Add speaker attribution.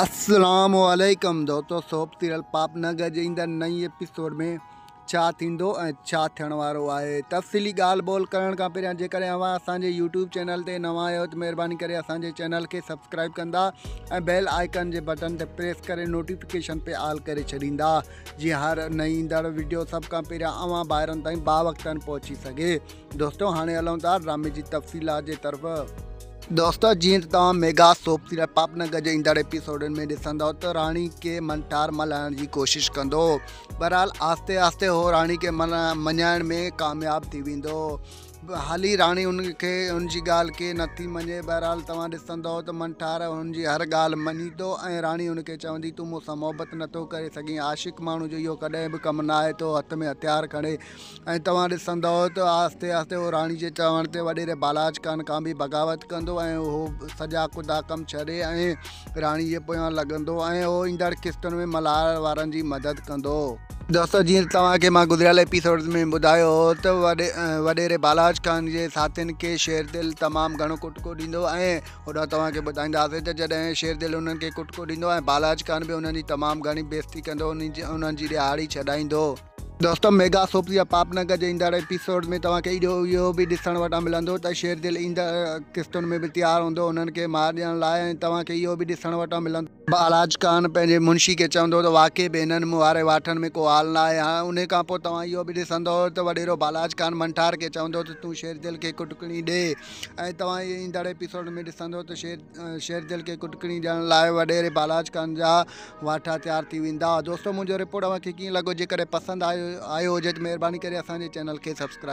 Speaker 1: اسلام عليڪم دوستو سوپ سيريل پاپ نگر جي ايندڙ نئين ايپيسوڊ ۾ ڇا ٿيندو ۽ ڇا ٿيڻ وارو آهي تفصيلي ڳالهه ٻولهه ڪرڻ کان پهريان جيڪڏهن اوهان اسان جي يوٽيوب چينل تي نوان آهيو ته مهرباني ڪري اسان جي چينل کي سبسڪرائب ڪندا ۽ بيل آئيڪن جي بٽن تي پريس ڪري نوٽيفڪيشن پي آل ڪري ڇڏيندا جيئن هر نئين ايندڙ وڊيو سڀ کان پهريان اوهان ڀائرن تائين باوقتن پهچي سگهي دوستو هاڻي هلون ٿا ڊرامي جي تفصيلات جي طرف. دوستو جيئن ته توهان ميگا سوپ سيريل پاپ نگر جي ايندڙ ايپيسوڊن ۾ ڏسندؤ ته راڻي کي منٺار ملهائڻ جي ڪوشش ڪندو بهرحال آهستي آهستي هو راڻي کي مڃائڻ ۾ ڪامياب ٿي ويندو حالي راڻي ان کي ان جي ڳالهه کي نٿي مڃي بهرحال توهان ڏسندؤ ته منٺار هن جي هر ڳالهه مڃي ٿو ۽ راڻي ان کي چوندي تون مون سان محبت نٿو ڪري سگهين عاشق ماڻهو جو اهو ڪڏهن به ڪم ناهي ته هو هٿ ۾ هٿيار کڻي ۽ توهان ڏسندؤ ته آهستي آهستي هو راڻي جي چوڻ تي وڏيري بالاچ خان کان به بغاوت ڪندو ۽ هو سڄا ڪڌا ڪم ڇڏي ۽ راڻي جي پويان لڳندو ۽ هو ايندڙ قسطن ۾ ملهار وارن جي مدد ڪندو. دوستو جيئن ته توهان کي مان گذريل ايپيسوڊز ۾ ٻڌايو هو ته وڏيري بالاچ خان جي ساٿين کي شير دل تمام گهڻو ڪٽڪو ڏيندو ۽ هوڏانهن توهان کي ٻڌائينداسين ته جڏهن شير دل انهن کي ڪٽڪو ڏيندو ۽ بالاچ خان به انهن جي تمام گهڻي بيعزتي ڪندو انهن جي ڏهاڙي ڇڏائيندو. دوستو ميگا سوپ يا پاپ نگر جي ايندڙ ايپيسوڊ ۾ توهان کي اهو به ڏسڻ وٽان ملندو ته شير دل ايندڙ قسطن ۾ به تيار هوندو انهن کي مار ڏيڻ لاء ۽ توهان کي اهو به ڏسڻ وٽان ملندو. بالاچ خان پنهنجي منشي کي چوندو ته واقعي به هنن مون واري واٺن ۾ ڪو حال ناهي ها انهي کان پوء توهان اهو به ڏسندو ته وڏيرو بالاچ خان منٺار کي چوندو ته تون شير دل کي ڪٽڪڻي ڏي ۽ توهان ايندڙ ايپيسوڊ ۾ ڏسندو ته شير شير دل کي ڪٽڪڻي ڏيڻ لاء وڏيري بالاچ خان جا واٺا تيار ٿي ويندا. دوستو منهنجو رپورٽ اوهان کي ڪيئن لڳو جيڪڏهن پسند آيو هجي ته مهرباني ڪري اسان جي چينل کي سبسڪرائب.